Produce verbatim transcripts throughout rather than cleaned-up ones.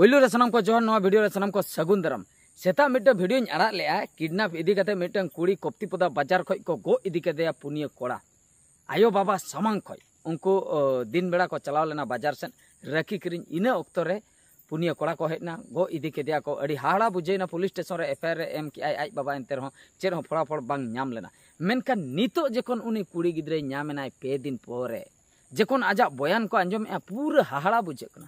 ᱯᱳᱭᱞᱳ ᱨᱮ ᱥᱟᱱᱟᱢ ᱠᱚ ᱡᱚᱦᱟᱨ, ᱱᱚᱣᱟ ᱵᱷᱤᱰᱤᱭᱳ ᱨᱮ ᱥᱟᱱᱟᱢ ᱠᱚ ᱥᱟᱹᱜᱩᱱ ᱫᱟᱨᱟᱢ᱾ ᱥᱮᱛᱟᱜ ᱢᱤᱫᱴᱟᱝ ᱵᱷᱤᱰᱤᱭᱳᱧ ᱟᱲᱟᱜ ᱞᱮᱜᱼᱟ, ᱠᱤᱰᱱᱟᱯ ᱤᱫᱤ ᱠᱟᱛᱮ ᱢᱤᱫᱴᱟᱝ ᱠᱩᱲᱤ ᱠᱚᱯᱛᱤᱯᱚᱫᱟ ᱵᱟᱡᱟᱨ ᱠᱷᱚᱡ ᱠᱚ ᱜᱚᱜ ᱤᱫᱤ ᱠᱮᱫᱮᱭᱟ ᱯᱩᱱᱭᱟᱹ ᱠᱚᱲᱟ, ᱟᱭᱳ ᱵᱟᱵᱟ ᱥᱟᱢᱟᱝ ᱠᱷᱚᱡ᱾ ᱩᱱᱠᱩ ᱚ, ᱫᱤᱱ ᱵᱮᱲᱟ ᱠᱚ ᱪᱟᱞᱟᱣ ᱞᱮᱱᱟ ᱵᱟᱡᱟᱨ ᱥᱮᱫ ᱨᱟᱹᱠᱷᱤ ᱠᱤᱨᱤᱧ᱾ ᱤᱱᱟᱹ ᱚᱠᱛᱚ ᱨᱮ ᱯᱩᱱᱭᱟᱹ ᱠᱚᱲᱟ ᱠᱚ ᱦᱮᱡ ᱮᱱᱟ, ᱜᱚᱜ ᱤᱫᱤ ᱠᱮᱫᱮᱭᱟ ᱠᱚ᱾ ᱟᱹᱰᱤ ᱦᱟᱦᱟᱲᱟ ᱵᱩᱡᱷᱟᱹᱣ ᱮᱱᱟ, ᱯᱩᱞᱤᱥ ᱥᱴᱮᱥᱚᱱ ᱨᱮ ᱮᱯᱷ ᱟᱭ ᱟᱨ ᱮ ᱮᱢ ᱠᱮᱜᱼᱟᱭ ᱟᱡ ᱵᱟᱵᱟ, ᱮᱱᱛᱮ ᱨᱮᱦᱚᱸ ᱪᱮᱫ ᱦᱚᱸ ᱯᱷᱚᱲᱟᱯᱷᱚᱲ ᱵᱟᱝ ᱧᱟᱢ ᱞᱮᱱᱟ᱾ ᱢᱮᱱᱠᱷᱟᱱ ᱱᱤᱛᱚᱜ ᱡᱚᱠᱷᱚᱱ ᱩᱱᱤ ᱠᱩᱲᱤ ᱜᱤᱫᱽᱨᱟᱹᱭ ᱧᱟᱢ ᱮᱱᱟᱭ ᱯᱮ ᱫᱤᱱ ᱯᱚᱨᱮ, ᱡᱚᱠᱷᱚᱱ ᱟᱡᱟᱜ ᱵᱚᱭᱟᱱ ᱠᱚ ᱟᱸᱡᱚᱢᱮᱜᱼᱟ, ᱯᱩᱨᱟᱹ ᱦᱟᱦᱟᱲᱟ ᱵᱩᱡᱷᱟᱹᱜ ᱠᱟᱱᱟ,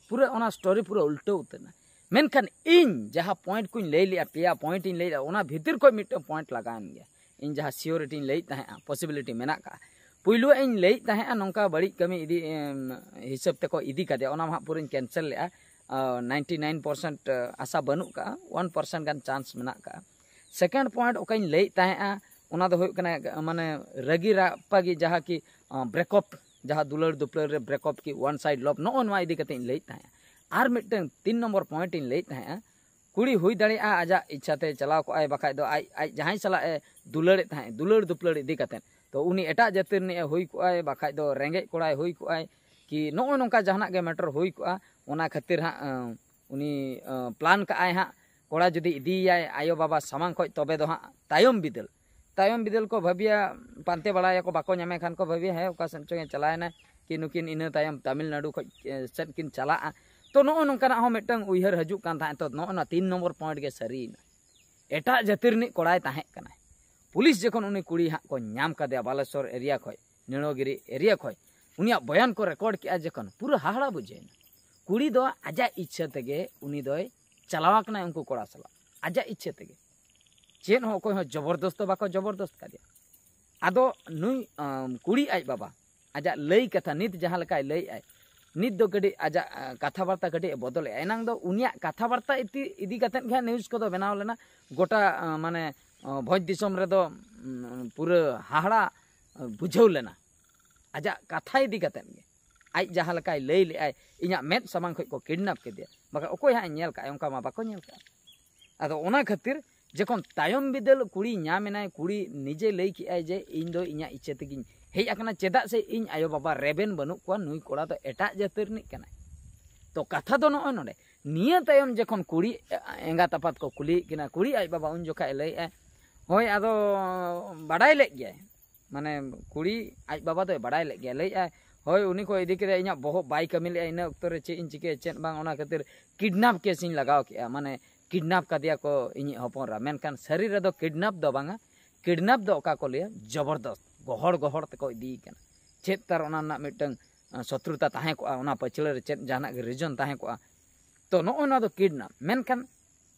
ᱯᱩᱨᱟᱹ ᱚᱱᱟ ᱥᱴᱳᱨᱤ ᱯᱩᱨᱟᱹ ᱩᱞᱴᱟᱹᱣ ᱩᱛᱟᱹᱨ ᱮᱱᱟ᱾ ᱢᱮᱱᱠᱷᱟᱱ ᱤᱧ ᱡᱟᱦᱟᱸ ᱯᱚᱭᱮᱱᱴ ᱠᱚᱧ ᱞᱟᱹᱭ ᱞᱮᱜᱼᱟ, ᱯᱮᱭᱟ ᱯᱚᱭᱮᱱᱴ ᱤᱧ ᱞᱟᱹᱭ ᱞᱮᱜᱼᱟ, ᱚᱱᱟ ᱵᱷᱤᱛᱤᱨ ᱠᱷᱚᱱ ᱢᱤᱫᱴᱟᱝ ᱯᱚᱭᱮᱱᱴ ᱞᱟᱜᱟᱣᱮᱱ ᱜᱮᱭᱟ᱾ ᱤᱧ ᱡᱟᱦᱟᱸ ᱥᱤᱭᱳᱨᱤᱴᱤᱧ ᱞᱟᱹᱭᱮᱫ ᱛᱟᱦᱮᱸᱜᱼᱟ, ᱯᱚᱥᱤᱵᱤᱞᱤᱴᱤ ᱢᱮᱱᱟᱜ ᱠᱟᱜᱼᱟ, ᱯᱩᱭᱞᱩ ᱤᱧ ᱞᱟᱹᱭᱮᱫ ᱛᱟᱦᱮᱸᱜᱼᱟ ᱱᱚᱝᱠᱟ ᱵᱟᱹᱲᱤᱡ ᱠᱟᱹᱢᱤ ᱤᱫᱤ ᱮᱢ, ᱦᱤᱥᱟᱹᱵ ᱛᱮᱠᱚ ᱤᱫᱤ ᱠᱟᱫᱮᱭᱟ, ᱚᱱᱟ ᱢᱟ ᱦᱟᱸᱜ ᱯᱩᱨᱟᱹᱧ ᱠᱮᱱᱥᱮᱞ ᱞᱮᱜᱼᱟ᱾ ᱱᱟᱭᱤᱱᱴᱤ ᱱᱟᱭᱤᱱ ᱯᱟᱨᱥᱮᱱᱴ ᱟᱥᱟ ᱵᱟᱹᱱᱩᱜ ᱠᱟᱜᱼᱟ, ᱚᱣᱟᱱ ᱯᱟᱨᱥᱮᱱᱴ ᱜᱟᱱ ᱪᱟᱱᱥ ᱢᱮᱱᱟᱜ ᱠᱟᱜᱼᱟ᱾ ᱥᱮᱠᱮᱱᱰ ᱯᱚᱭᱮᱱᱴ ᱚᱠᱟᱧ ᱞᱟᱹᱭᱮᱫ ᱛᱟᱦᱮᱸᱜᱼᱟ, ᱚᱱᱟ ᱫᱚ ᱦᱩᱭᱩᱜ ᱠᱟᱱᱟ ᱢᱟᱱᱮ ᱨᱟᱹᱜᱤ ᱨᱟᱯᱟᱜᱤ ᱡᱟᱦᱟᱸ ᱠᱤ ᱵᱨᱮᱠᱚᱯ, ᱡᱟᱦᱟᱸ ᱫᱩᱞᱟᱹᱲ ᱫᱩᱯᱞᱟᱹᱲ ᱨᱮ ᱵᱨᱮᱠᱚᱯ ᱠᱤ ᱚᱣᱟᱱ ᱥᱟᱭᱤᱰ ᱞᱚᱵᱷ, ᱱᱚᱜᱼᱚ ᱱᱚᱣᱟ ᱤᱫᱤ ᱠᱟᱛᱮ ᱤᱧ ᱞᱟᱹᱭᱮᱫ ᱛᱟᱦᱮᱸᱜᱼᱟ᱾ ᱟᱨ ᱢᱤᱫᱴᱟᱝ ᱛᱤᱱ ᱱᱚᱢᱵᱚᱨ ᱯᱚᱭᱮᱱᱴ ᱤᱧ ᱞᱟᱹᱭᱮᱫ ᱛᱟᱦᱮᱸᱜᱼᱟ, ᱠᱩᱲᱤ ᱦᱩᱭ ᱫᱟᱲᱮᱭᱟᱜᱼᱟ ᱟᱡᱟᱜ ᱤᱪᱪᱷᱟ ᱛᱮ ᱪᱟᱞᱟᱣ ᱠᱚᱜᱼᱟᱭ, ᱵᱟᱠᱷᱟᱡ ᱫᱚ ᱟᱡ ᱟᱡ ᱡᱟᱦᱟᱸᱭ ᱥᱟᱞᱟᱜ ᱮ ᱫᱩᱞᱟᱹᱲᱮᱫ ᱛᱟᱦᱮᱸᱫ, ᱫᱩᱞᱟᱹᱲ ᱫᱩᱯᱞᱟᱹᱲ ᱤᱫᱤ ᱠᱟᱛᱮᱫ, ᱛᱚ ᱩᱱᱤ ᱮᱴᱟᱜ ᱡᱟᱹᱛᱤ ᱨᱤᱱᱤᱡ ᱮ ᱦᱩᱭ ᱠᱚᱜᱼᱟᱭ, ᱵᱟᱠᱷᱟᱡ ᱫᱚ ᱨᱮᱸᱜᱮᱡ ᱠᱚᱲᱟᱭ ᱦᱩᱭ ᱠᱚᱜᱼᱟᱭ, ᱠᱤ ᱱᱚᱜᱼᱚ ᱱᱚᱝᱠᱟ ᱡᱟᱦᱟᱱᱟᱜ ᱜᱮ ᱢᱮᱴᱟᱨ ᱦᱩᱭ ᱠᱚᱜᱼᱟ᱾ ᱚᱱᱟ ᱠᱷᱟᱹᱛᱤᱨ ᱦᱟᱸᱜ ᱮᱸ, ᱩᱱᱤ ᱮᱸ, ᱯᱞᱟᱱ ᱠᱟᱜᱼᱟᱭ ᱦᱟᱸᱜ, ᱠᱚᱲᱟ ᱡᱩᱫᱤ ᱤᱫᱤᱭᱮᱭᱟᱭ ᱟᱭᱳ ᱵᱟᱵᱟ ᱥᱟᱢᱟᱝ ᱠᱷᱚᱡ, ᱛᱚᱵᱮ ᱫᱚ ᱦᱟᱸᱜ ᱛᱟᱭᱚᱢ ᱵᱤᱫᱟᱹᱞ, ᱛᱟᱭᱚᱢ ᱵᱤᱫᱟᱹᱞ ᱠᱚ ᱵᱷᱟᱹᱵᱤᱭᱟ, ᱯᱟᱱᱛᱮ ᱵᱟᱲᱟᱭᱟᱠᱚ, ᱵᱟᱠᱚ ᱧᱟᱢᱮ ᱠᱷᱟᱱ ᱠᱚ ᱵᱷᱟᱹᱵᱤᱭᱟ, ᱦᱮᱸ, ᱚᱠᱟ ᱥᱮᱫ ᱪᱚᱝ ᱮ ᱪᱟᱞᱟᱣᱮᱱᱟ, ᱠᱤ ᱱᱩᱠᱤᱱ ᱤᱱᱟᱹ ᱛᱟᱭᱚᱢ ᱛᱟᱢᱤᱞᱱᱟᱲᱩ ᱠᱷᱚᱡ ᱮ, ᱥᱮᱫ ᱠᱤᱱ ᱪᱟᱞᱟᱜᱼᱟ᱾ ᱛᱚ ᱱᱚᱜᱼᱚ ᱱᱚᱝᱠᱟᱱᱟᱜ ᱦᱚᱸ ᱢᱤᱫᱴᱟᱝ ᱩᱭᱦᱟᱹᱨ ᱦᱤᱡᱩᱜ ᱠᱟᱱ ᱛᱟᱦᱮᱸᱫ᱾ ᱛᱚ ᱱᱚᱜᱼᱚ ᱱᱚᱣᱟ ᱛᱤᱱ ᱱᱚᱢᱵᱚᱨ ᱯᱚᱭᱮᱱᱴ ᱜᱮ ᱥᱟᱹᱨᱤᱭᱮᱱᱟ᱾ ᱮᱴᱟᱜ ᱡᱟᱹᱛᱤ ᱨᱤᱱᱤᱡ ᱠᱚᱲᱟᱭ ᱛᱟᱦᱮᱸ ᱠᱟᱱᱟᱭ᱾ ᱯᱩᱞᱤᱥ ᱡᱚᱠᱷᱚᱱ ᱩᱱᱤ ᱠᱩᱲᱤ ᱦᱟᱸᱜ ᱠᱚ ᱧᱟᱢ ᱠᱟᱫᱮᱭᱟ ᱵᱟᱞᱮᱥᱚᱨ ᱮᱨᱤᱭᱟ ᱠᱷᱚᱡ, ᱱᱤᱲᱚᱜᱤᱨᱤ ᱮᱨᱤᱭᱟ ᱠᱷᱚᱡ, ᱩᱱᱤᱭᱟᱜ ᱵᱚᱭᱟᱱ ᱠᱚ ᱨᱮᱠᱚᱨᱰ ᱠᱮᱜᱼᱟ ᱡᱚᱠᱷᱚᱱ, ᱯᱩᱨᱟᱹ ᱦᱟᱦᱟᱲᱟ ᱵᱩᱡᱷᱟᱹᱣᱮᱱᱟ᱾ ᱠᱩᱲᱤ ᱫᱚ ᱟᱡᱟᱜ ᱤᱪᱪᱷᱟᱹ ᱛᱮᱜᱮ ᱩᱱᱤ ᱫᱚᱭ ᱪᱟᱞᱟᱣ ᱟᱠᱟᱱᱟᱭ ᱩᱱᱠᱩ ᱠᱚᱲᱟ ᱥᱟᱞᱟᱜ, ᱟᱡᱟᱜ ᱤᱪᱪᱷᱟᱹ ᱛᱮᱜᱮ᱾ ᱪᱮᱫ ᱦᱚᱸ ᱚᱠᱚᱭ ᱦᱚᱸ ᱡᱚᱵᱚᱨᱫᱚᱥᱛ ᱫᱚ ᱵᱟᱠᱚ ᱡᱚᱵᱚᱨᱫᱚᱥᱛ ᱠᱟᱫᱮᱭᱟ᱾ ᱟᱫᱚ ᱱᱩᱭ ᱟᱢ, ᱠᱩᱲᱤ ᱟᱡ ᱵᱟᱵᱟ ᱟᱡᱟᱜ ᱞᱟᱹᱭ ᱠᱟᱛᱷᱟ, ᱱᱤᱛ ᱡᱟᱦᱟᱸ ᱞᱮᱠᱟᱭ ᱞᱟᱹᱭᱮᱫᱼᱟᱭ, ᱱᱤᱛ ᱫᱚ ᱠᱟᱹᱴᱤᱡ ᱟᱡᱟᱜ ᱟ, ᱠᱟᱛᱷᱟ ᱵᱟᱨᱛᱟ ᱠᱟᱹᱴᱤᱡ ᱮ ᱵᱚᱫᱚᱞᱮᱫᱼᱟ᱾ ᱮᱱᱟᱝ ᱫᱚ ᱩᱱᱤᱭᱟᱜ ᱠᱟᱛᱷᱟ ᱵᱟᱨᱛᱟ ᱤᱫᱤ, ᱤᱫᱤ ᱠᱟᱛᱮᱫ ᱜᱮ ᱦᱟᱸᱜ ᱱᱤᱭᱩᱡᱽ ᱠᱚᱫᱚ ᱵᱮᱱᱟᱣ ᱞᱮᱱᱟ᱾ ᱜᱚᱴᱟ ᱟ, ᱢᱟᱱᱮ ᱟ, ᱵᱷᱚᱸᱡᱽ ᱫᱤᱥᱚᱢ ᱨᱮᱫᱚ ᱩᱢ, ᱯᱩᱨᱟᱹ ᱦᱟᱦᱟᱲᱟ ᱟ, ᱵᱩᱡᱷᱟᱹᱣ ᱞᱮᱱᱟ᱾ ᱟᱡᱟᱜ ᱠᱟᱛᱷᱟ ᱤᱫᱤ ᱠᱟᱛᱮᱫ ᱜᱮ, ᱟᱡ ᱡᱟᱦᱟᱸ ᱞᱮᱠᱟᱭ ᱞᱟᱹᱭ ᱞᱮᱫᱼᱟᱭ, ᱤᱧᱟᱜ ᱢᱮᱫ ᱥᱟᱢᱟᱝ ᱠᱷᱚᱡ ᱠᱚ ᱠᱤᱰᱱᱟᱯ ᱠᱮᱫᱮᱭᱟ, ᱵᱟᱠᱷᱟᱱ ᱚᱠᱚᱭ ᱦᱟᱸᱜ ᱮ ᱧᱮᱞ ᱠᱟᱜᱼᱟ? ᱚᱱᱠᱟ ᱢᱟ ᱵᱟᱠᱚ ᱧᱮᱞ ᱠᱟᱜᱼᱟ᱾ ᱟᱫᱚ ᱚᱱᱟ ᱠᱷᱟᱹᱛᱤᱨ ᱡᱚᱠᱷᱚᱱ ᱛᱟᱭᱚᱢ ᱵᱤᱫᱟᱹᱞ ᱠᱩᱲᱤ ᱧᱟᱢ ᱮᱱᱟᱭ, ᱠᱩᱲᱤ ᱱᱤᱡᱮ ᱞᱟᱹᱭ ᱠᱮᱜᱼᱟᱭ ᱡᱮ, "ᱤᱧ ᱫᱚ ᱤᱧᱟᱜ ᱤᱪᱪᱷᱟᱹ ᱛᱮᱜᱤᱧ ᱦᱮᱡ ᱟᱠᱟᱱᱟ, ᱪᱮᱫᱟᱜ ᱥᱮ ᱤᱧ ᱟᱭᱳ ᱵᱟᱵᱟ ᱨᱮᱵᱮᱱ ᱵᱟᱹᱱᱩᱜ ᱠᱚᱣᱟ, ᱱᱩᱭ ᱠᱚᱲᱟ ᱫᱚ ᱮᱴᱟᱜ ᱡᱟᱹᱛ ᱨᱤᱱᱤᱡ ᱠᱟᱱᱟᱭ᱾" ᱛᱚ ᱠᱟᱛᱷᱟ ᱫᱚ ᱱᱚᱜᱼᱚᱭ ᱱᱚᱰᱮ, ᱱᱤᱭᱟᱹ ᱛᱟᱭᱚᱢ ᱡᱚᱠᱷᱚᱱ ᱠᱩᱲᱤ ᱮᱸᱜᱟᱛ ᱟᱯᱟᱛ ᱠᱚ ᱠᱩᱞᱤᱭᱮᱫ ᱠᱤᱱᱟ, ᱠᱩᱲᱤ ᱟᱡ ᱵᱟᱵᱟ ᱩᱱ ᱡᱚᱠᱷᱟᱡ ᱮ ᱞᱟᱹᱭᱮᱫᱼᱟ, ᱦᱳᱭ, ᱟᱫᱚ ᱵᱟᱰᱟᱭ ᱞᱮᱫ ᱜᱮᱭᱟᱭ, ᱢᱟᱱᱮ ᱠᱩᱲᱤ ᱟᱡ ᱵᱟᱵᱟ ᱫᱚᱭ ᱵᱟᱰᱟᱭ ᱞᱮᱫ ᱜᱮᱭᱟ, ᱞᱟᱹᱭᱮᱫᱼᱟᱭ, ᱦᱳᱭ, ᱩᱱᱤ ᱠᱚ ᱤᱫᱤ ᱠᱮᱫᱮᱭᱟ, ᱤᱧᱟᱹᱜ ᱵᱚᱦᱚᱜ ᱵᱟᱭ ᱠᱟᱹᱢᱤ ᱞᱮᱫᱼᱟ, ᱤᱱᱟᱹ ᱚᱠᱛᱚ ᱨᱮ ᱪᱮᱫ ᱤᱧ ᱪᱤᱠᱟᱹᱭᱟ, ᱪᱮᱫ ᱵᱟᱝ, ᱚᱱᱟ ᱠᱷᱟᱹᱛᱤᱨ ᱠᱤᱰᱱᱟᱯ ᱠᱮᱥ ᱤᱧ ᱞᱟᱜᱟᱣ ᱠᱮᱫᱼᱟ, ᱢᱟᱱᱮ ᱠᱤᱰᱱᱟᱯ ᱠᱟᱫᱮᱭᱟ ᱠᱚ ᱤᱧᱤᱡ ᱦᱚᱯᱚᱱ ᱮᱨᱟ᱾ ᱢᱮᱱᱠᱷᱟᱱ ᱥᱟᱹᱨᱤ ᱨᱮᱫᱚ ᱠᱤᱰᱱᱟᱯ ᱫᱚ ᱵᱟᱝᱟ, ᱠᱤᱰᱱᱟᱯ ᱫᱚ ᱚᱠᱟ ᱠᱚ ᱞᱟᱹᱭᱟ, ᱡᱚᱵᱚᱨᱫᱚᱥᱛ ᱜᱚᱦᱚᱲ ᱜᱚᱦᱚᱲ ᱛᱮᱠᱚ ᱤᱫᱤᱭᱮ ᱠᱟᱱᱟ᱾ ᱪᱮᱫ ᱛᱟᱨ ᱚᱱᱟ ᱨᱮᱱᱟᱜ ᱢᱤᱫᱴᱟᱝ ᱥᱚᱛᱨᱩᱛᱟ ᱛᱟᱦᱮᱸ ᱠᱚᱜᱼᱟ, ᱚᱱᱟ ᱯᱟᱹᱪᱷᱞᱟᱹ ᱨᱮ ᱪᱮᱫ ᱡᱟᱦᱟᱱᱟᱜ ᱜᱮ ᱨᱤᱡᱚᱱ ᱛᱟᱦᱮᱸ ᱠᱚᱜᱼᱟ, ᱛᱚ ᱱᱚᱜᱼᱚ ᱱᱚᱣᱟ ᱫᱚ ᱠᱤᱰᱱᱟᱯ᱾ ᱢᱮᱱᱠᱷᱟᱱ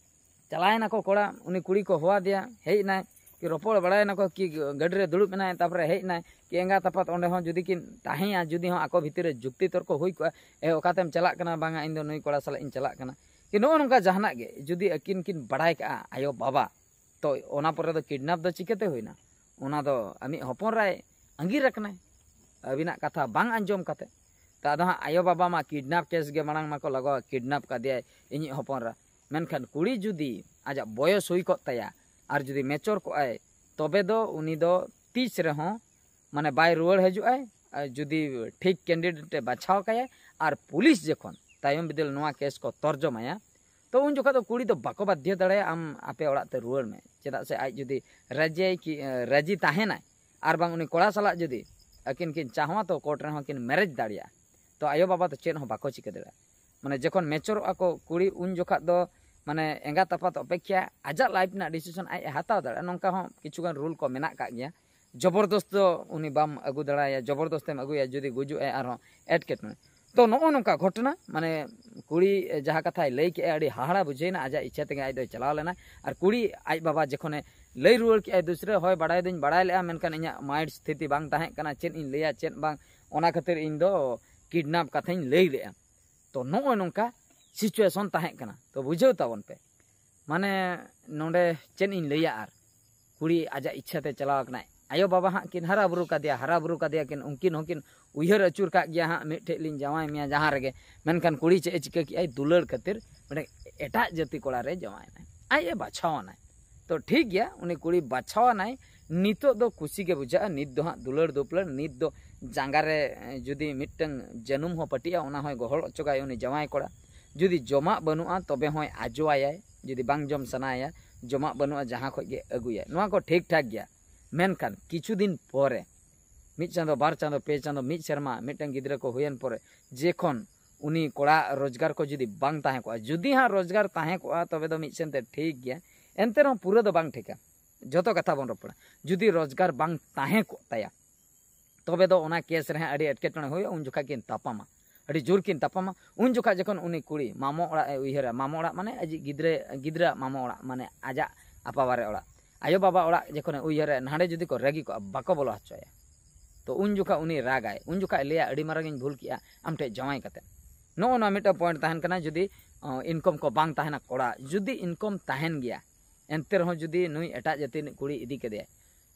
ᱪᱟᱞᱟᱣᱮᱱᱟ ᱠᱚ ᱠᱚᱲᱟ, ᱩᱱᱤ ᱠᱩᱲᱤ ᱠᱚ ᱦᱚᱦᱚᱣᱟᱫᱮᱭᱟ, ᱦᱮᱡ ᱮᱱᱟᱭ, ᱠᱤ ᱨᱚᱯᱚᱲ ᱵᱟᱲᱟᱭᱮᱱᱟ ᱠᱚ, ᱠᱤ ᱜᱟᱹᱰᱤ ᱨᱮ ᱫᱩᱲᱩᱵ ᱮᱱᱟᱭ, ᱛᱟᱨᱯᱚᱨᱮ ᱦᱮᱡ ᱮᱱᱟᱭ, ᱠᱤ ᱮᱸᱜᱟᱛ ᱟᱯᱟᱛ ᱚᱸᱰᱮ ᱦᱚᱸ ᱡᱩᱫᱤ ᱠᱤᱱ ᱛᱟᱦᱮᱸᱭᱟ, ᱡᱩᱫᱤ ᱦᱚᱸ ᱟᱠᱚ ᱵᱷᱤᱛᱤᱨ ᱨᱮ ᱡᱩᱠᱛᱤ ᱛᱚᱨᱠᱚ ᱦᱩᱭ ᱠᱚᱜᱼᱟ, ᱮ, ᱚᱠᱟᱛᱮᱢ ᱪᱟᱞᱟᱜ ᱠᱟᱱᱟ, ᱵᱟᱝᱟ, ᱤᱧ ᱫᱚ ᱱᱩᱭ ᱠᱚᱲᱟ ᱥᱟᱞᱟᱜ ᱤᱧ ᱪᱟᱞᱟᱜ ᱠᱟᱱᱟ, ᱠᱤ ᱱᱚᱜᱼᱚ ᱱᱚᱝᱠᱟ ᱡᱟᱦᱟᱱᱟᱜ ᱜᱮ ᱡᱩᱫᱤ ᱟᱹᱠᱤᱱ ᱠᱤᱱ ᱵᱟᱲᱟᱭ ᱠᱟᱜᱼᱟ ᱟᱭᱳ ᱵᱟᱵᱟ, ᱛᱚ ᱚᱱᱟ ᱯᱚᱨᱮ ᱫᱚ ᱠᱤᱰᱱᱟᱯ ᱫᱚ ᱪᱤᱠᱟᱹᱛᱮ ᱦᱩᱭᱱᱟ? ᱚᱱᱟ ᱫᱚ ᱟᱢᱤᱡ ᱦᱚᱯᱚᱱ ᱮᱨᱟᱭ ᱟᱸᱜᱤᱨ ᱟᱠᱟᱱᱟᱭ, ᱟᱹᱵᱤᱱᱟᱜ ᱠᱟᱛᱷᱟ ᱵᱟᱝ ᱟᱸᱡᱚᱢ ᱠᱟᱛᱮ᱾ ᱛᱚ ᱟᱫᱚ ᱦᱟᱸᱜ ᱟᱭᱳ ᱵᱟᱵᱟ ᱢᱟ ᱠᱤᱰᱱᱟᱯ ᱠᱮᱥ ᱜᱮ ᱢᱟᱲᱟᱝ ᱢᱟᱠᱚ ᱞᱟᱜᱟᱣᱟ, ᱠᱤᱰᱱᱟᱯ ᱠᱟᱫᱮᱭᱟᱭ ᱤᱧᱤᱡ ᱦᱚᱯᱚᱱ ᱮᱨᱟ᱾ ᱢᱮᱱᱠᱷᱟᱱ ᱠᱩᱲᱤ ᱡᱩᱫᱤ ᱟᱡᱟᱜ ᱵᱚᱭᱚᱥ ᱦᱩᱭ ᱠᱚᱜ ᱛᱟᱭᱟ ᱟᱨ ᱡᱩᱫᱤ ᱢᱮᱪᱚᱨ ᱠᱚᱜᱼᱟᱭ, ᱛᱚᱵᱮ ᱫᱚ ᱩᱱᱤ ᱫᱚ ᱛᱤᱥ ᱨᱮᱦᱚᱸ, ᱢᱟᱱᱮ, ᱵᱟᱭ ᱨᱩᱣᱟᱹᱲ ᱦᱤᱡᱩᱜᱼᱟᱭ᱾ ᱟᱨ ᱡᱩᱫᱤ ᱴᱷᱤᱠ ᱠᱮᱱᱰᱤᱰᱮᱴ ᱮ ᱵᱟᱪᱷᱟᱣ ᱠᱟᱭᱟ ᱟᱨ ᱯᱩᱞᱤᱥ ᱡᱚᱠᱷᱚᱱ ᱛᱟᱭᱚᱢ ᱵᱤᱫᱟᱹᱞ ᱱᱚᱣᱟ ᱠᱮᱥ ᱠᱚ ᱛᱚᱨᱡᱚᱢᱟᱭᱟ, ᱛᱚ ᱩᱱ ᱡᱚᱠᱷᱚᱱ ᱫᱚ ᱠᱩᱲᱤ ᱫᱚ ᱵᱟᱠᱚ ᱵᱟᱫᱽᱫᱷᱚ ᱫᱟᱲᱮᱭᱟᱜᱼᱟ ᱟᱢ ᱟᱯᱮ ᱚᱲᱟᱜ ᱛᱮ ᱨᱩᱣᱟᱹᱲ ᱢᱮ᱾ ᱪᱮᱫᱟᱜ ᱥᱮ ᱟᱡ ᱡᱩᱫᱤ ᱨᱟᱹᱡᱤᱭᱟᱭ ᱠᱤ, ᱮ, ᱨᱟᱹᱡᱤ ᱛᱟᱦᱮᱱᱟᱭ ᱟᱨ ᱵᱟᱝ ᱩᱱᱤ ᱠᱚᱲᱟ ᱥᱟᱞᱟᱜ ᱡᱩᱫᱤ ᱟᱹᱠᱤᱱ ᱠᱤᱱ ᱪᱟᱦᱟᱣᱟ, ᱛᱚ ᱠᱳᱨᱴ ᱨᱮᱦᱚᱸ ᱠᱤᱱ ᱢᱮᱨᱮᱡᱽ ᱫᱟᱲᱮᱭᱟᱜᱼᱟ᱾ ᱛᱚ ᱟᱭᱳ ᱵᱟᱵᱟ ᱫᱚ ᱪᱮᱫ ᱦᱚᱸ ᱵᱟᱠᱚ ᱪᱤᱠᱟᱹ ᱫᱟᱲᱮᱭᱟᱜᱼᱟ᱾ ᱢᱟᱱᱮ ᱡᱚᱠᱷᱚᱱ ᱢᱮᱪᱚᱨᱚᱜᱼᱟ ᱠᱚ ᱠᱩᱲᱤ, ᱩᱱ ᱡᱚᱠᱷᱟᱜ ᱫᱚ ᱢᱟᱱᱮ ᱮᱸᱜᱟᱛ ᱟᱯᱟᱛ ᱚᱯᱮᱠᱷᱟ ᱟᱡᱟᱜ ᱞᱟᱭᱤᱯᱷ ᱨᱮᱱᱟᱜ ᱰᱤᱥᱤᱥᱚᱱ ᱟᱡ ᱮ ᱦᱟᱛᱟᱣ ᱫᱟᱲᱮᱭᱟᱜᱼᱟ᱾ ᱱᱚᱝᱠᱟ ᱦᱚᱸ ᱠᱤᱪᱷᱩᱜᱟᱱ ᱨᱩᱞ ᱠᱚ ᱢᱮᱱᱟᱜ ᱟᱠᱟᱫ ᱜᱮᱭᱟ᱾ ᱡᱚᱵᱚᱨᱫᱚᱥᱛ ᱫᱚ ᱩᱱᱤ ᱵᱟᱢ ᱟᱹᱜᱩ ᱫᱟᱲᱮᱭᱟᱭᱟ, ᱡᱚᱵᱚᱨᱫᱚᱥᱛ ᱮᱢ ᱟᱹᱜᱩᱭᱟ, ᱡᱩᱫᱤ ᱜᱩᱡᱩᱜ ᱟᱭ ᱟᱨᱦᱚᱸ ᱮᱴᱠᱮᱴᱚᱬᱮ᱾ ᱛᱚ ᱱᱚᱜᱼᱚ ᱱᱚᱝᱠᱟ ᱜᱷᱚᱴᱚᱱᱟ, ᱢᱟᱱᱮ ᱠᱩᱲᱤ ᱡᱟᱦᱟᱸ ᱠᱟᱛᱷᱟᱭ ᱞᱟᱹᱭ ᱠᱮᱜᱼᱟ, ᱟᱹᱰᱤ ᱦᱟᱦᱟᱲᱟ ᱵᱩᱡᱷᱟᱹᱣᱮᱱᱟ᱾ ᱟᱡᱟᱜ ᱤᱪᱪᱷᱟ ᱛᱮᱜᱮ ᱟᱡ ᱫᱚᱭ ᱪᱟᱞᱟᱣ ᱞᱮᱱᱟ᱾ ᱟᱨ ᱠᱩᱲᱤ ᱟᱡ ᱵᱟᱵᱟ ᱡᱚᱠᱷᱚᱱᱮ ᱞᱟᱹᱭ ᱨᱩᱣᱟᱹᱲ ᱠᱮᱜᱼᱟᱭ ᱫᱩᱥᱨᱟᱹ, ᱦᱳᱭ, ᱵᱟᱲᱟᱭ ᱫᱚᱧ ᱵᱟᱲᱟᱭ ᱞᱮᱜᱼᱟ, ᱢᱮᱱᱠᱷᱟᱱ ᱤᱧᱟᱹᱜ ᱢᱟᱭᱤᱱᱰ ᱥᱛᱷᱤᱛᱤ ᱵᱟᱝ ᱛᱟᱦᱮᱸ ᱠᱟᱱᱟ, ᱪᱮᱫ ᱤᱧ ᱞᱟᱹᱭᱟ ᱪᱮᱫ ᱵᱟᱝ, ᱚᱱᱟ ᱠᱷᱟᱹᱛᱤᱨ ᱤᱧ ᱫᱚ ᱠᱤᱰᱱᱟᱯ ᱠᱟᱛᱷᱟᱧ ᱞᱟᱹᱭ ᱞᱮᱜᱼᱟ᱾ ᱛᱚ ᱱᱚᱜᱼᱚᱭ ᱱᱚᱝᱠᱟ ᱥᱤᱪᱩᱭᱮᱥᱚᱱ ᱛᱟᱦᱮᱸ ᱠᱟᱱᱟ᱾ ᱛᱚ ᱵᱩᱡᱷᱟᱹᱣ ᱛᱟᱵᱚᱱ ᱯᱮ, ᱢᱟᱱᱮ ᱱᱚᱰᱮ ᱪᱮᱫ ᱤᱧ ᱞᱟᱹᱭᱟ, ᱟᱨ ᱠᱩᱲᱤ ᱟᱡᱟᱜ ᱤᱪᱪᱷᱟ ᱛᱮ ᱪᱟᱞᱟᱣ ᱟᱠᱟᱱᱟᱭ᱾ ᱟᱭᱳ ᱵᱟᱵᱟ ᱦᱟᱸᱜ ᱠᱤᱱ ᱦᱟᱨᱟ ᱵᱩᱨᱩ ᱠᱟᱫᱮᱭᱟ, ᱦᱟᱨᱟ ᱵᱩᱨᱩ ᱠᱟᱫᱮᱭᱟ ᱠᱤᱱ, ᱩᱱᱠᱤᱱ ᱦᱚᱸᱠᱤᱱ ᱩᱭᱦᱟᱹᱨ ᱟᱹᱪᱩᱨ ᱠᱟᱜ ᱜᱮᱭᱟ ᱦᱟᱸᱜ, ᱢᱤᱫᱴᱷᱮᱡ ᱞᱤᱧ ᱡᱟᱶᱟᱭ ᱢᱮᱭᱟ ᱡᱟᱦᱟᱸ ᱨᱮᱜᱮ᱾ ᱢᱮᱱᱠᱷᱟᱱ ᱠᱩᱲᱤ ᱪᱮᱫ ᱮ ᱪᱤᱠᱟᱹ ᱠᱮᱜᱼᱟᱭ, ᱫᱩᱞᱟᱹᱲ ᱠᱷᱟᱹᱛᱤᱨ ᱢᱤᱫᱴᱮᱱ ᱮᱴᱟᱜ ᱡᱟᱹᱛᱤ ᱠᱚᱲᱟ ᱨᱮ ᱡᱟᱶᱟᱭ ᱮᱱᱟᱭ, ᱟᱡ ᱮ ᱵᱟᱪᱷᱟᱣ ᱮᱱᱟᱭ᱾ ᱛᱚ ᱴᱷᱤᱠ ᱜᱮᱭᱟ, ᱩᱱᱤ ᱠᱩᱲᱤ ᱵᱟᱪᱷᱟᱣ ᱮᱱᱟᱭ, ᱱᱤᱛᱚᱜ ᱫᱚ ᱠᱩᱥᱤ ᱜᱮ ᱵᱩᱡᱷᱟᱹᱜᱼᱟ᱾ ᱱᱤᱛ ᱫᱚ ᱦᱟᱸᱜ ᱫᱩᱞᱟᱹᱲ ᱫᱩᱯᱞᱟᱹᱲ, ᱱᱤᱛ ᱫᱚ ᱡᱟᱸᱜᱟ ᱨᱮ, ᱮ, ᱡᱩᱫᱤ ᱢᱤᱫᱴᱟᱝ ᱡᱟᱹᱱᱩᱢ ᱦᱚᱸ ᱯᱟᱹᱴᱤᱜᱼᱟ, ᱚᱱᱟ ᱦᱚᱸᱭ ᱜᱚᱦᱚᱲ ᱚᱪᱚᱜᱟᱭ ᱩᱱᱤ ᱡᱟᱶᱟᱭ ᱠᱚᱲᱟ᱾ ᱡᱩᱫᱤ ᱡᱚᱢᱟᱜ ᱵᱟᱹᱱᱩᱜᱼᱟ, ᱛᱚᱵᱮ ᱦᱚᱸᱭ ᱟᱡᱚᱣᱟᱭᱟᱭ᱾ ᱡᱩᱫᱤ ᱵᱟᱝ ᱡᱚᱢ ᱥᱟᱱᱟᱭᱮᱭᱟ, ᱡᱚᱢᱟᱜ ᱵᱟᱹᱱᱩᱜᱼᱟ, ᱡᱟᱦᱟᱸ ᱠᱷᱚᱱ ᱜᱮ ᱟᱹᱜᱩᱭᱟᱭ, ᱱᱚᱣᱟ ᱠᱚ ᱴᱷᱤᱠ ᱴᱷᱟᱠ ᱜᱮᱭᱟ᱾ ᱢᱮᱱᱠᱷᱟᱱ ᱠᱤᱪᱷᱩ ᱫᱤᱱ ᱯᱚᱨᱮ, ᱢᱤᱫ ᱪᱟᱸᱫᱚ, ᱵᱟᱨ ᱪᱟᱸᱫᱚ, ᱯᱮ ᱪᱟᱸᱫᱚ, ᱢᱤᱫ ᱥᱮᱨᱢᱟ, ᱢᱤᱫᱴᱟᱝ ᱜᱤᱫᱽᱨᱟᱹ ᱠᱚ ᱦᱩᱭᱮᱱ ᱯᱚᱨᱮ, ᱡᱮᱠᱷᱚᱱ ᱩᱱᱤ ᱠᱚᱲᱟ ᱨᱳᱡᱽᱜᱟᱨ ᱠᱚ ᱡᱩᱫᱤ ᱵᱟᱝ ᱛᱟᱦᱮᱸ ᱠᱚᱜᱼᱟ, ᱡᱩᱫᱤ ᱦᱟᱸᱜ ᱨᱳᱡᱽᱜᱟᱨ ᱛᱟᱦᱮᱸ ᱠᱚᱜᱼᱟ, ᱛᱚᱵᱮ ᱫᱚ ᱢᱤᱫ ᱥᱮᱱᱛᱮ ᱴᱷᱤᱠ ᱜᱮᱭᱟ, ᱮᱱᱛᱮ ᱨᱮᱦᱚᱸ ᱯᱩᱨᱟᱹ ᱫᱚ ᱵᱟᱝ ᱴᱷᱤᱠᱟ᱾ ᱡᱚᱛᱚ ᱠᱟᱛᱷᱟ ᱵᱚᱱ ᱨᱚᱯᱚᱲᱟ, ᱡᱩᱫᱤ ᱨᱳᱡᱽᱜᱟᱨ ᱵᱟᱝ ᱛᱟᱦᱮᱸ ᱠᱚᱜ ᱛᱟᱭᱟ, ᱛᱚᱵᱮ ᱫᱚ ᱚᱱᱟ ᱠᱮᱥ ᱨᱮ ᱦᱟᱸᱜ ᱟᱹᱰᱤ ᱮᱴᱠᱮᱴᱚᱬᱮ ᱦᱩᱭᱩᱜᱼᱟ᱾ ᱩᱱ ᱡᱚᱠᱷᱟ ᱠᱤᱱ ᱛᱟᱯᱟᱢᱟ, ᱟᱹᱰᱤ ᱡᱳᱨ ᱠᱤᱱ ᱛᱟᱯᱟᱢᱟ᱾ ᱩᱱ ᱡᱚᱠᱷᱟ ᱡᱚᱠᱷᱚᱱ ᱩᱱᱤ ᱠᱩᱲᱤ ᱢᱟᱢᱚ ᱚᱲᱟᱜ ᱮ ᱩᱭᱦᱟᱹᱨᱟ, ᱢᱟᱢᱚ ᱚᱲᱟᱜ ᱢᱟᱱᱮ ᱟᱡᱤᱡ ᱜᱤᱫᱽᱨᱟᱹ, ᱜᱤᱫᱽᱨᱟᱹᱣᱟᱜ ᱢᱟᱢᱚ ᱚᱲᱟᱜ, ᱢᱟᱱᱮ ᱟᱡᱟᱜ ᱟᱯᱟ ᱵᱟᱨᱮ ᱚᱲᱟᱜ, ᱟᱭᱳ ᱵᱟᱵᱟ ᱚᱲᱟᱜ ᱡᱚᱠᱷᱚᱱᱮ ᱩᱭᱦᱟᱹᱨᱟ, ᱱᱟᱸᱰᱮ ᱡᱩᱫᱤ ᱠᱚ ᱨᱟᱹᱜᱤ ᱠᱚᱜᱼᱟ, ᱵᱟᱠᱚ ᱵᱚᱞᱚ ᱦᱚᱪᱚᱭᱟ, ᱛᱚ ᱩᱱ ᱡᱚᱠᱷᱟ ᱩᱱᱤ ᱨᱟᱜᱟᱭ, ᱩᱱ ᱡᱚᱠᱷᱟ ᱞᱟᱹᱭᱟ, "ᱟᱹᱰᱤ ᱢᱟᱨᱟᱝ ᱤᱧ ᱵᱷᱩᱞ ᱠᱮᱜᱼᱟ ᱟᱢ ᱴᱷᱮᱱ ᱡᱟᱶᱟᱭ ᱠᱟᱛᱮ᱾" ᱱᱚᱜᱼᱚ ᱱᱚᱣᱟ ᱢᱤᱫᱴᱟᱝ ᱯᱚᱭᱮᱱᱴ ᱛᱟᱦᱮᱱ ᱠᱟᱱᱟ᱾ ᱡᱩᱫᱤ ᱤᱱᱠᱚᱢ ᱠᱚ ᱵᱟᱝ ᱛᱟᱦᱮᱱᱟ ᱠᱚᱲᱟ, ᱡᱩᱫᱤ ᱤᱱᱠᱚᱢ ᱛᱟᱦᱮᱱ ᱜᱮᱭᱟ, ᱮᱱᱛᱮ ᱨᱮᱦᱚᱸ ᱡᱩᱫᱤ ᱱᱩᱭ ᱮᱴᱟᱜ ᱡᱟᱹᱛᱤ ᱨᱤᱱᱤᱡ ᱠᱩᱲᱤ ᱤᱫᱤ ᱠᱮᱫᱮᱭᱟᱭ,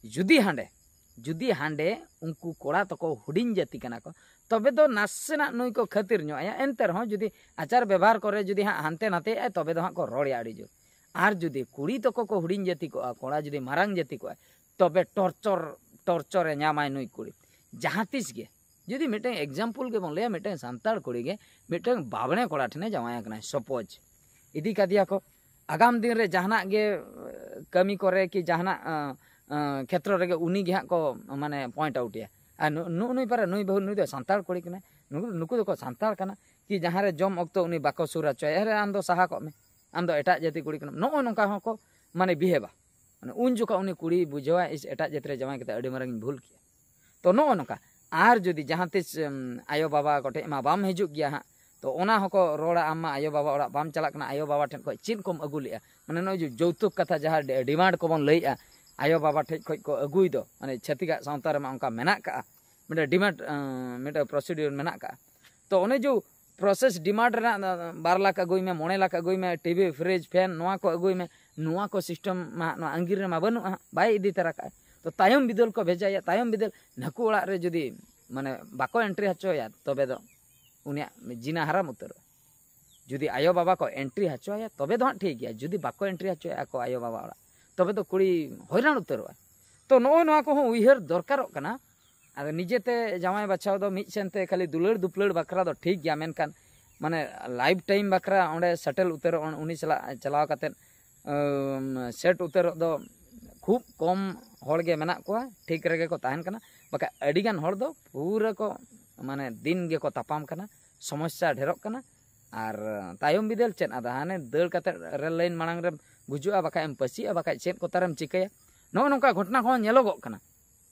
ᱡᱩᱫᱤ ᱦᱟᱸᱰᱮ, ᱡᱩᱫᱤ ᱦᱟᱸᱰᱮ ᱩᱱᱠᱩ ᱠᱚᱲᱟ ᱛᱟᱠᱚ ᱦᱩᱰᱤᱧ ᱡᱟᱹᱛᱤ ᱠᱟᱱᱟ ᱠᱚ, ᱛᱚᱵᱮ ᱫᱚ ᱱᱟᱥᱮᱱᱟᱜ ᱱᱩᱭ ᱠᱚ ᱠᱷᱟᱹᱛᱤᱨ ᱧᱚᱜ ᱟᱭᱟ᱾ ᱮᱱᱛᱮ ᱨᱮᱦᱚᱸ ᱡᱩᱫᱤ ᱟᱪᱟᱨ ᱵᱮᱵᱷᱟᱨ ᱠᱚᱨᱮ ᱡᱩᱫᱤ ᱦᱟᱸᱜ ᱦᱟᱱᱛᱮ ᱱᱟᱛᱮᱭᱟᱜᱼᱟᱭ, ᱛᱚᱵᱮ ᱫᱚ ᱦᱟᱸᱜ ᱠᱚ ᱨᱚᱲᱮᱭᱟ ᱟᱹᱰᱤ ᱡᱳᱨ᱾ ᱟᱨ ᱡᱩᱫᱤ ᱠᱩᱲᱤ ᱛᱟᱠᱚ ᱠᱚ ᱦᱩᱰᱤᱧ ᱡᱟᱹᱛᱤ ᱠᱚᱜᱼᱟ, ᱠᱚᱲᱟ ᱡᱩᱫᱤ ᱢᱟᱨᱟᱝ ᱡᱟᱹᱛᱤ ᱠᱚᱜᱼᱟᱭ, ᱛᱚᱵᱮ ᱴᱚᱨᱪᱚᱨ, ᱴᱚᱨᱪᱚᱨᱮ ᱧᱟᱢᱟᱭ ᱱᱩᱭ ᱠᱩᱲᱤ ᱡᱟᱦᱟᱸ ᱛᱤᱥ ᱜᱮ᱾ ᱡᱩᱫᱤ ᱢᱤᱫᱴᱟᱝ ᱮᱠᱡᱟᱢᱯᱚᱞ ᱜᱮᱵᱚᱱ ᱞᱟᱹᱭᱟ, ᱢᱤᱫᱴᱟᱝ ᱥᱟᱱᱛᱟᱲ ᱠᱩᱲᱤ ᱜᱮ ᱢᱤᱫᱴᱟᱝ ᱵᱟᱵᱽᱲᱮ ᱠᱚᱲᱟ ᱴᱷᱮᱱᱮ ᱡᱟᱶᱟᱭ ᱟᱠᱟᱱᱟᱭ, ᱥᱟᱯᱳᱡᱽ, ᱤᱫᱤ ᱠᱟᱫᱮᱭᱟ ᱠᱚ, ᱟᱜᱟᱢ ᱫᱤᱱ ᱨᱮ ᱡᱟᱦᱟᱱᱟᱜ ᱜᱮ, ᱮ, ᱠᱟᱹᱢᱤ ᱠᱚᱨᱮ ᱠᱤ ᱡᱟᱦᱟᱱᱟᱜ, ᱮ, ᱮ, ᱠᱷᱮᱛᱨᱚ ᱨᱮᱜᱮ ᱩᱱᱤ ᱜᱮ ᱦᱟᱸᱜ ᱠᱚ, ᱢᱟᱱᱮ, ᱯᱚᱭᱮᱱᱴ ᱟᱣᱩᱴᱮᱭᱟ᱾ ᱟᱨ ᱱᱩ-, ᱱᱩᱜᱼᱩ ᱱᱩᱭ ᱯᱟᱨᱟ, ᱱᱩᱭ ᱵᱟᱹᱦᱩ, ᱱᱩᱭ ᱫᱚ ᱥᱟᱱᱛᱟᱲ ᱠᱩᱲᱤ ᱠᱟᱱᱟᱭ, ᱱᱩᱠᱩ, ᱱᱩᱠᱩ ᱫᱚᱠᱚ ᱥᱟᱱᱛᱟᱲ ᱠᱟᱱᱟ᱾ ᱠᱤ ᱡᱟᱦᱟᱸ ᱨᱮ ᱡᱚᱢ ᱚᱠᱛᱚ ᱩᱱᱤ ᱵᱟᱠᱚ ᱥᱩᱨ ᱦᱚᱪᱚᱭᱟ, "ᱮ ᱨᱮ, ᱟᱢ ᱫᱚ ᱥᱟᱦᱟ ᱠᱚᱜ ᱢᱮ, ᱟᱢ ᱫᱚ ᱮᱴᱟᱜ ᱡᱟᱹᱛᱤ ᱠᱩᱲᱤ ᱠᱟᱱᱟᱢ", ᱱᱚᱜᱼᱚ ᱱᱚᱝᱠᱟ ᱦᱚᱸᱠᱚ, ᱢᱟᱱᱮ, ᱵᱤᱦᱮᱵᱟ᱾ ᱢᱟᱱᱮ, ᱩᱱ ᱡᱚᱠᱷᱚᱱ ᱩᱱᱤ ᱠᱩᱲᱤᱭ ᱵᱩᱡᱷᱟᱹᱣᱟ, "ᱤᱥ, ᱮᱴᱟᱜ ᱡᱟᱹᱛ ᱨᱮ ᱡᱟᱶᱟᱭ ᱠᱟᱛᱮ ᱟᱹᱰᱤ ᱢᱟᱨᱟᱝ ᱤᱧ ᱵᱷᱩᱞ ᱠᱮᱜᱼᱟ᱾" ᱛᱚ ᱱᱚᱜᱼᱚ ᱱᱚᱝᱠᱟ᱾ ᱟᱨ ᱡᱩᱫᱤ ᱡᱟᱦᱟᱸ ᱛᱤᱥ, ᱮᱢ, ᱟᱭᱳ ᱵᱟᱵᱟ ᱠᱚᱴᱷᱮᱡ ᱢᱟ ᱵᱟᱢ ᱦᱤᱡᱩᱜ ᱜᱮᱭᱟ ᱦᱟᱸᱜ, ᱛᱚ ᱚᱱᱟ ᱦᱚᱸᱠᱚ ᱨᱚᱲᱟ, "ᱟᱢ ᱢᱟ ᱟᱭᱳ ᱵᱟᱵᱟ ᱚᱲᱟᱜ ᱵᱟᱢ ᱪᱟᱞᱟᱜ ᱠᱟᱱᱟ, ᱟᱭᱳ ᱵᱟᱵᱟ ᱴᱷᱮᱱ ᱠᱷᱚᱡ ᱪᱮᱫ ᱠᱚᱢ ᱟᱹᱜᱩ ᱞᱮᱜᱼᱟ?" ᱢᱟᱱᱮ, ᱱᱚᱜᱼᱚᱭ ᱡᱮ ᱡᱳᱣᱛᱩᱠ ᱠᱟᱛᱷᱟ ᱡᱟᱦᱟᱸ ᱰᱤ-, ᱰᱤᱢᱟᱱᱰ ᱠᱚᱵᱚᱱ ᱞᱟᱹᱭᱮᱜᱼᱟ, ᱟᱭᱳ ᱵᱟᱵᱟ ᱴᱷᱮᱡ ᱠᱷᱚᱡ ᱠᱚ ᱟᱹᱜᱩᱭ ᱫᱚ, ᱢᱟᱱᱮ, ᱪᱷᱟᱹᱛᱤᱠᱟᱜ ᱥᱟᱶᱛᱟ ᱨᱮᱢᱟ ᱚᱱᱠᱟ ᱢᱮᱱᱟᱜ ᱠᱟᱜᱼᱟ, ᱢᱤᱫᱴᱮᱱ ᱰᱤᱢᱟᱱᱰ, ᱟᱸ, ᱢᱤᱫᱴᱮᱱ ᱯᱨᱚᱥᱤᱰᱤᱭᱳᱨ ᱢᱮᱱᱟᱜ ᱠᱟᱜᱼᱟ᱾ ᱛᱚ ᱚᱱᱮ ᱡᱮ ᱯᱨᱚᱥᱮᱥ ᱰᱤᱢᱟᱱᱰ ᱨᱮᱱᱟᱜ, ᱟᱸ, ᱵᱟᱨ ᱞᱟᱠᱷ ᱟᱹᱜᱩᱭ ᱢᱮ, ᱢᱚᱬᱮ ᱞᱟᱠᱷ ᱟᱹᱜᱩᱭ ᱢᱮ, ᱴᱤᱵᱷᱤ, ᱯᱷᱨᱤᱡᱽ, ᱯᱷᱮᱱ, ᱱᱚᱣᱟ ᱠᱚ ᱟᱹᱜᱩᱭ ᱢᱮ, ᱱᱚᱣᱟ ᱠᱚ ᱥᱤᱥᱴᱮᱢ ᱢᱟ ᱱᱚᱣᱟ ᱟᱸᱜᱤᱨ ᱨᱮᱢᱟ ᱵᱟᱹᱱᱩᱜᱼᱟ, ᱵᱟᱭ ᱤᱫᱤ ᱛᱟᱨᱟ ᱠᱟᱜᱼᱟ᱾ ᱛᱚ ᱛᱟᱭᱚᱢ ᱵᱤᱫᱟᱹᱞ ᱠᱚ ᱵᱷᱮᱡᱟᱭᱟ, ᱛᱟᱭᱚᱢ ᱵᱤᱫᱟᱹᱞ ᱱᱟᱹᱠᱩ ᱚᱲᱟᱜ ᱨᱮ ᱡᱩᱫᱤ, ᱢᱟᱱᱮ, ᱵᱟᱠᱚ ᱮᱱᱴᱨᱤ ᱦᱚᱪᱚᱭᱟ, ᱛᱚᱵᱮ ᱫᱚ ᱩᱱᱤᱭᱟᱜ ᱡᱤᱱᱟ ᱦᱟᱨᱟᱢ ᱩᱛᱟᱹᱨᱚᱜᱼᱟ᱾ ᱡᱩᱫᱤ ᱟᱭᱳ ᱵᱟᱵᱟ ᱠᱚ ᱮᱱᱴᱨᱤ ᱦᱚᱪᱚᱭᱟ, ᱛᱚᱵᱮ ᱫᱚ ᱦᱟᱸᱜ ᱴᱷᱤᱠ ᱜᱮᱭᱟ᱾ ᱡᱩᱫᱤ ᱵᱟᱠᱚ ᱮᱱᱴᱨᱤ ᱦᱚᱪᱚᱭᱟ ᱟᱠᱚ ᱟᱭᱳ ᱵᱟᱵᱟ ᱚᱲᱟᱜ, ᱛᱚᱵᱮ ᱫᱚ ᱠᱩᱲᱤ ᱦᱚᱭᱨᱟᱱ ᱩᱛᱟᱹᱨᱚᱜᱼᱟ᱾ ᱛᱚ ᱱᱚᱜᱼᱚᱭ ᱱᱚᱣᱟ ᱠᱚᱦᱚᱸ ᱩᱭᱦᱟᱹᱨ ᱫᱚᱨᱠᱟᱨᱚᱜ ᱠᱟᱱᱟ᱾ ᱟᱫᱚ ᱱᱤᱡᱮᱛᱮ ᱡᱟᱶᱟᱭ ᱵᱟᱪᱷᱟᱣ ᱫᱚ ᱢᱤᱫ ᱥᱮᱱᱛᱮ ᱠᱷᱟᱹᱞᱤ ᱫᱩᱞᱟᱹᱲ ᱫᱩᱯᱞᱟᱹᱲ ᱵᱟᱠᱷᱨᱟ ᱫᱚ ᱴᱷᱤᱠ ᱜᱮᱭᱟ, ᱢᱮᱱᱠᱷᱟᱱ ᱢᱟᱱᱮ ᱞᱟᱭᱤᱯᱷ ᱴᱟᱭᱤᱢ ᱵᱟᱠᱷᱨᱟ ᱚᱸᱰᱮ ᱥᱮᱴᱮᱞ ᱩᱛᱟᱹᱨᱚᱜ, ᱩᱱ- ᱩᱱᱤ ᱥᱟᱞᱟᱜ ᱪᱟᱞᱟᱣ ᱠᱟᱛᱮᱫ ᱥᱮᱴ ᱩᱛᱟᱹᱨᱚᱜ ᱫᱚ ᱠᱷᱩᱵ ᱠᱚᱢ ᱦᱚᱲ ᱜᱮ ᱢᱮᱱᱟᱜ ᱠᱚᱣᱟ, ᱴᱷᱤᱠ ᱨᱮᱜᱮ ᱠᱚ ᱛᱟᱦᱮᱱ ᱠᱟᱱᱟ᱾ ᱵᱟᱠᱷᱟᱡ ᱟᱹᱰᱤᱜᱟᱱ ᱦᱚᱲ ᱫᱚ ᱯᱩᱨᱟᱹ ᱠᱚ ᱢᱟᱱᱮ ᱫᱤᱱ ᱜᱮᱠᱚ ᱛᱟᱯᱟᱢ ᱠᱟᱱᱟ, ᱥᱚᱢᱚᱥᱥᱟ ᱰᱷᱮᱨᱚᱜ ᱠᱟᱱᱟ᱾ ᱟᱨ ᱛᱟᱭᱚᱢ ᱵᱤᱫᱟᱹᱞ ᱪᱮᱫ? ᱟᱫᱚ ᱦᱟᱱᱮ ᱫᱟᱹᱲ ᱠᱟᱛᱮᱫ ᱨᱮᱞ ᱞᱟᱭᱤᱱ ᱢᱟᱲᱟᱝ ᱨᱮᱢ ᱜᱩᱡᱩᱜᱼᱟ, ᱵᱟᱠᱷᱟᱡ ᱮᱢ ᱯᱟᱹᱥᱤᱜᱼᱟ, ᱵᱟᱠᱷᱟᱡ ᱪᱮᱫ ᱠᱚᱛᱟᱨᱮᱢ ᱪᱤᱠᱟᱹᱭᱟ᱾ ᱱᱚᱜᱼᱚ ᱱᱚᱝᱠᱟ ᱜᱷᱚᱴᱚᱱᱟ ᱠᱚᱦᱚᱸ ᱧᱮᱞᱚᱜᱚᱜ ᱠᱟᱱᱟ᱾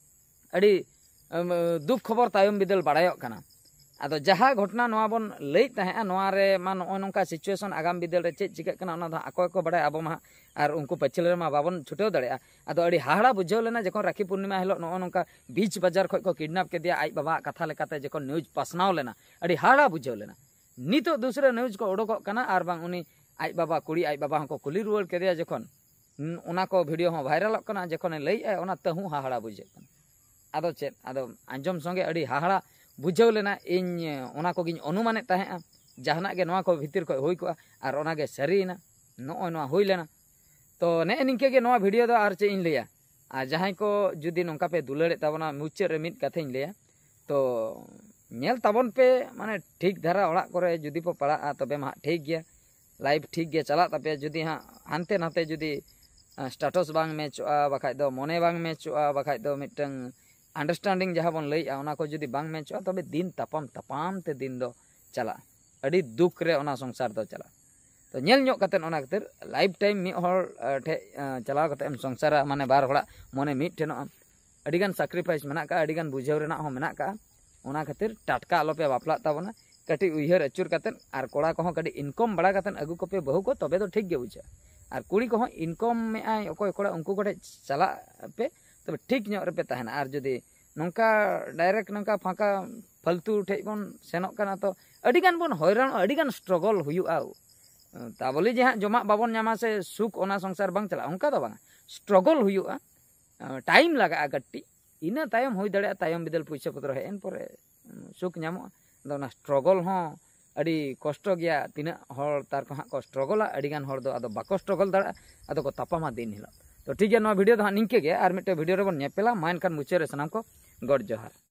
ᱟᱹᱰᱤ ᱮᱢ, ᱫᱩᱠ ᱠᱷᱚᱵᱚᱨ ᱛᱟᱭᱚᱢ ᱵᱤᱫᱟᱹᱞ ᱵᱟᱲᱟᱭᱚᱜ ᱠᱟᱱᱟ᱾ ᱟᱫᱚ ᱡᱟᱦᱟᱸ ᱜᱷᱚᱴᱚᱱᱟ ᱱᱚᱣᱟ ᱵᱚᱱ ᱞᱟᱹᱭᱮᱫ ᱛᱟᱦᱮᱸᱫᱼᱟ, ᱱᱚᱣᱟ ᱨᱮ ᱢᱟ ᱱᱚᱜᱼᱚᱭ ᱱᱚᱝᱠᱟ ᱥᱤᱪᱩᱭᱮᱥᱚᱱ ᱟᱜᱟᱢ ᱵᱤᱫᱟᱹᱞ ᱨᱮ ᱪᱮᱫ ᱪᱤᱠᱟᱹᱜ ᱠᱟᱱᱟ, ᱚᱱᱟ ᱫᱚ ᱦᱟᱸᱜ ᱟᱠᱚ ᱜᱮᱠᱚ ᱵᱟᱲᱟᱭᱟ, ᱟᱵᱚ ᱢᱟ ᱦᱟᱸᱜ ᱟᱨ ᱩᱱᱠᱩ ᱯᱟᱹᱪᱷᱞᱟᱹ ᱨᱮᱢᱟ ᱵᱟᱵᱚᱱ ᱪᱷᱩᱴᱟᱹᱣ ᱫᱟᱲᱮᱭᱟᱜᱼᱟ᱾ ᱟᱫᱚ ᱟᱹᱰᱤ ᱦᱟᱦᱟᱲᱟ ᱵᱩᱡᱷᱟᱹᱣ ᱞᱮᱱᱟ ᱡᱚᱠᱷᱚᱱ ᱨᱟᱠᱷᱤ ᱯᱩᱨᱱᱤᱢᱟ ᱦᱤᱞᱳᱜ ᱱᱚᱜᱼᱚ ᱱᱚᱝᱠᱟ ᱵᱤᱪ ᱵᱟᱡᱟᱨ ᱠᱷᱚᱱ ᱠᱚ ᱠᱤᱰᱱᱟᱯ ᱠᱮᱫᱮᱭᱟ, ᱟᱡ ᱵᱟᱵᱟᱣᱟᱜ ᱠᱟᱛᱷᱟ ᱞᱮᱠᱟᱛᱮ ᱡᱚᱠᱷᱚᱱ ᱱᱤᱭᱩᱡᱽ ᱯᱟᱥᱱᱟᱣ ᱞᱮᱱᱟ, ᱟᱹᱰᱤ ᱦᱟᱦᱟᱲᱟ ᱵᱩᱡᱷᱟᱹᱣ ᱞᱮᱱᱟ᱾ ᱱᱤᱛᱚᱜ ᱫᱩᱥᱨᱟᱹ ᱱᱤᱭᱩᱡᱽ ᱠᱚ ᱚᱰᱚᱠᱚᱜ ᱠᱟᱱᱟ, ᱟᱨ ᱵᱟᱝ ᱩᱱᱤ ᱟᱡ ᱵᱟᱵᱟ, ᱠᱩᱲᱤ ᱟᱡ ᱵᱟᱵᱟ ᱦᱚᱸᱠᱚ ᱠᱩᱞᱤ ᱨᱩᱣᱟᱹᱲ ᱠᱮᱫᱮᱭᱟ ᱡᱚᱠᱷᱚᱱ, ᱚᱱᱟ ᱠᱚ ᱵᱷᱤᱰᱤᱭᱳ ᱦᱚᱸ ᱵᱷᱟᱭᱨᱟᱞᱚᱜ ᱠᱟᱱᱟ, ᱡᱚᱠᱷᱚᱱᱮ ᱞᱟᱹᱭᱮᱫᱼᱟ, ᱚᱱᱟ ᱛᱟᱹᱦᱩ ᱦᱟᱦᱟᱲᱟ ᱵᱩᱡᱷᱟᱹᱜ ᱠᱟᱱᱟ᱾ ᱟᱫᱚ ᱪᱮᱫ, ᱟᱫᱚ ᱟᱸᱡᱚᱢ ᱥᱚᱸᱜᱮ ᱟᱹᱰᱤ ᱦᱟᱦᱟᱲᱟ ᱵᱩᱡᱷᱟᱹᱣ ᱞᱮᱱᱟ᱾ ᱤᱧ ᱚᱱᱟ ᱠᱚᱜᱤᱧ ᱚᱱᱩᱢᱟᱱᱮᱫ ᱛᱟᱦᱮᱸᱫᱼᱟ, ᱡᱟᱦᱟᱱᱟᱜ ᱜᱮ ᱱᱚᱣᱟ ᱠᱚ ᱵᱷᱤᱛᱤᱨ ᱠᱷᱚᱱ ᱦᱩᱭ ᱠᱚᱜᱼᱟ, ᱟᱨ ᱚᱱᱟᱜᱮ ᱥᱟᱹᱨᱤᱭᱮᱱᱟ᱾ ᱱᱚᱜᱼᱚᱭ ᱱᱚᱣᱟ ᱦᱩᱭ ᱞᱮᱱᱟ᱾ ᱛᱚ ᱱᱮᱜᱼᱮ ᱱᱤᱝᱠᱟᱹ ᱜᱮ ᱱᱚᱣᱟ ᱵᱷᱤᱰᱤᱭᱳ ᱫᱚ, ᱟᱨ ᱪᱮᱫ ᱤᱧ ᱞᱟᱹᱭᱟ, ᱟᱨ ᱡᱟᱦᱟᱸᱭ ᱠᱚ ᱡᱩᱫᱤ ᱱᱚᱝᱠᱟ ᱯᱮ ᱫᱩᱞᱟᱹᱲᱮᱫ ᱛᱟᱵᱚᱱᱟ, ᱢᱩᱪᱟᱹᱫ ᱨᱮ ᱢᱤᱫ ᱠᱟᱛᱷᱟᱧ ᱞᱟᱹᱭᱟ, ᱛᱚ ᱧᱮᱞ ᱛᱟᱵᱚᱱ ᱯᱮ, ᱢᱟᱱᱮ ᱴᱷᱤᱠ ᱫᱷᱟᱨᱟ ᱚᱲᱟᱜ ᱠᱚᱨᱮ ᱡᱩᱫᱤ ᱯᱮ ᱯᱟᱲᱟᱜᱼᱟ, ᱛᱚᱵᱮ ᱢᱟ ᱦᱟᱸᱜ ᱴᱷᱤᱠ ᱜᱮᱭᱟ, ᱞᱟᱭᱤᱯᱷ ᱴᱷᱤᱠ ᱜᱮ ᱪᱟᱞᱟᱜ ᱛᱟᱯᱮᱭᱟ᱾ ᱡᱩᱫᱤ ᱦᱟᱸᱜ ᱦᱟᱱᱛᱮ ᱱᱟᱛᱮ ᱡᱩᱫᱤ ᱥᱴᱮᱴᱟᱥ ᱵᱟᱝ ᱢᱮᱪᱚᱜᱼᱟ, ᱵᱟᱠᱷᱟᱡ ᱫᱚ ᱢᱚᱱᱮ ᱵᱟᱝ ᱢᱮᱪᱚᱜᱼᱟ, ᱵᱟᱠᱷᱟᱡ ᱫᱚ ᱢᱤᱫᱴᱟᱝ ᱟᱱᱰᱟᱨᱥᱴᱮᱱᱰᱤᱝ ᱡᱟᱦᱟᱸ ᱵᱚᱱ ᱞᱟᱹᱭᱮᱜᱼᱟ, ᱚᱱᱟ ᱠᱚ ᱡᱩᱫᱤ ᱵᱟᱝ ᱢᱮᱪᱚᱜᱼᱟ, ᱛᱚᱵᱮ ᱫᱤᱱ ᱛᱟᱯᱟᱢ ᱛᱟᱯᱟᱢ ᱛᱮ ᱫᱤᱱ ᱫᱚ ᱪᱟᱞᱟᱜᱼᱟ᱾ ᱟᱹᱰᱤ ᱫᱩᱠ ᱨᱮ ᱚᱱᱟ ᱥᱚᱝᱥᱟᱨ ᱫᱚ ᱪᱟᱞᱟᱜᱼᱟ᱾ ᱛᱚ ᱧᱮᱞ ᱧᱚᱜ ᱠᱟᱛᱮᱫ ᱚᱱᱟ ᱠᱷᱟᱹᱛᱤᱨ ᱞᱟᱭᱤᱯᱷ ᱴᱟᱭᱤᱢ ᱢᱤᱫ ᱦᱚᱲ ᱴᱷᱮᱡ ᱪᱟᱞᱟᱣ ᱠᱟᱛᱮᱫ ᱮᱢ ᱥᱚᱝᱥᱟᱨᱟ, ᱢᱟᱱᱮ ᱵᱟᱨ ᱦᱚᱲᱟᱜ ᱢᱚᱱᱮ ᱢᱤᱫ ᱴᱷᱮᱱᱚᱜᱼᱟ᱾ ᱟᱹᱰᱤᱜᱟᱱ ᱥᱟᱠᱨᱤᱯᱷᱟᱭᱤᱥ ᱢᱮᱱᱟᱜ ᱠᱟᱜᱼᱟ, ᱟᱹᱰᱤᱜᱟᱱ ᱵᱩᱡᱷᱟᱹᱣ ᱨᱮᱱᱟᱜ ᱦᱚᱸ ᱢᱮᱱᱟᱜ ᱠᱟᱜᱼᱟ᱾ ᱚᱱᱟ ᱠᱷᱟᱹᱛᱤᱨ ᱴᱟᱴᱠᱟ ᱟᱞᱚᱯᱮ ᱵᱟᱯᱞᱟᱜ ᱛᱟᱵᱚᱱᱟ, ᱠᱟᱹᱴᱤᱡ ᱩᱭᱦᱟᱹᱨ ᱟᱹᱪᱩᱨ ᱠᱟᱛᱮᱫ, ᱟᱨ ᱠᱚᱲᱟ ᱠᱚᱦᱚᱸ ᱠᱟᱹᱴᱤᱡ ᱤᱱᱠᱚᱢ ᱵᱟᱲᱟ ᱠᱟᱛᱮᱫ ᱟᱹᱜᱩ ᱠᱚᱯᱮ ᱵᱟᱹᱦᱩ ᱠᱚ, ᱛᱚᱵᱮ ᱫᱚ ᱴᱷᱤᱠ ᱜᱮ ᱵᱩᱡᱷᱟᱹᱜᱼᱟ᱾ ᱟᱨ ᱠᱩᱲᱤ ᱠᱚᱦᱚᱸ ᱤᱱᱠᱚᱢ ᱮᱫ ᱟᱭ ᱚᱠᱚᱭ ᱠᱚᱲᱟ, ᱩᱱᱠᱩ ᱠᱚᱴᱷᱮᱡ ᱪᱟᱞᱟᱜ ᱯᱮ, ᱛᱚᱵᱮ ᱴᱷᱤᱠ ᱧᱚᱜ ᱨᱮᱯᱮ ᱛᱟᱦᱮᱱᱟ᱾ ᱟᱨ ᱡᱩᱫᱤ ᱱᱚᱝᱠᱟ ᱰᱟᱭᱨᱮᱠᱴ ᱱᱚᱝᱠᱟ ᱯᱷᱟᱸᱠᱟ ᱯᱷᱟᱞᱛᱩ ᱴᱷᱮᱡ ᱵᱚᱱ ᱥᱮᱱᱚᱜ ᱠᱟᱱᱟ, ᱛᱚ ᱟᱹᱰᱤᱜᱟᱱ ᱵᱚᱱ ᱦᱚᱭᱨᱟᱱᱚᱜᱼᱟ, ᱟᱹᱰᱤᱜᱟᱱ ᱥᱴᱨᱚᱜᱚᱞ ᱦᱩᱭᱩᱜᱼᱟ᱾ ᱛᱟ ᱵᱚᱞᱮ ᱡᱮ ᱦᱟᱸᱜ ᱡᱚᱢᱟᱜ ᱵᱟᱵᱚᱱ ᱧᱟᱢᱟ ᱥᱮ ᱥᱩᱠ ᱚᱱᱟ ᱥᱚᱝᱥᱟᱨ ᱵᱟᱝ ᱪᱟᱞᱟᱜᱼᱟ, ᱚᱱᱠᱟ ᱫᱚ ᱵᱟᱝᱟ᱾ ᱥᱴᱨᱚᱜᱚᱞ ᱦᱩᱭᱩᱜᱼᱟ, ᱴᱟᱭᱤᱢ ᱞᱟᱜᱟᱜᱼᱟ ᱠᱟᱹᱴᱤᱡ, ᱤᱱᱟᱹ ᱛᱟᱭᱚᱢ ᱦᱩᱭ ᱫᱟᱲᱮᱭᱟᱜᱼᱟ ᱛᱟᱭᱚᱢ ᱵᱤᱫᱟᱹᱞ ᱯᱩᱭᱥᱟᱹ ᱯᱚᱛᱨᱚ ᱦᱮᱡ ᱮᱱ ᱯᱚᱨᱮ ᱥᱩᱠ ᱧᱟᱢᱚᱜᱼᱟ᱾ ᱟᱫᱚ ᱚᱱᱟ ᱥᱴᱨᱚᱜᱚᱞ ᱦᱚᱸ ᱟᱹᱰᱤ ᱠᱚᱥᱴᱚ ᱜᱮᱭᱟ᱾ ᱛᱤᱱᱟᱹᱜ ᱦᱚᱲ ᱛᱟᱨ ᱠᱚ ᱦᱟᱸᱜ ᱠᱚ ᱥᱴᱨᱚᱜᱚᱞᱟ, ᱟᱹᱰᱤᱜᱟᱱ ᱦᱚᱲ ᱫᱚ ᱟᱫᱚ ᱵᱟᱠᱚ ᱥᱴᱨᱚᱜᱚᱞ ᱫᱟᱲᱮᱭᱟᱜᱼᱟ, ᱟᱫᱚ ᱠᱚ ᱛᱟᱯᱟᱢᱟ ᱫᱤᱱ ᱦᱤᱞᱳᱜ᱾ ᱛᱚ ᱴᱷᱤᱠ ᱜᱮᱭᱟ, ᱱᱚᱣᱟ ᱵᱷᱤᱰᱤᱭᱳ ᱫᱚ ᱦᱟᱸᱜ ᱱᱤᱝᱠᱟᱹ ᱜᱮ, ᱟᱨ ᱢᱤᱫᱴᱮᱱ ᱵᱷᱤᱰᱤᱭᱳ ᱨᱮᱵᱚᱱ ᱧᱮᱯᱮᱞᱟ᱾ ᱢᱟ ᱮᱱᱠᱷᱟᱱ ᱢᱩᱪᱟᱹᱫ ᱨᱮ ᱥᱟᱱᱟᱢ ᱠᱚ ᱜᱚᱰ ᱡᱚᱦᱟᱨ᱾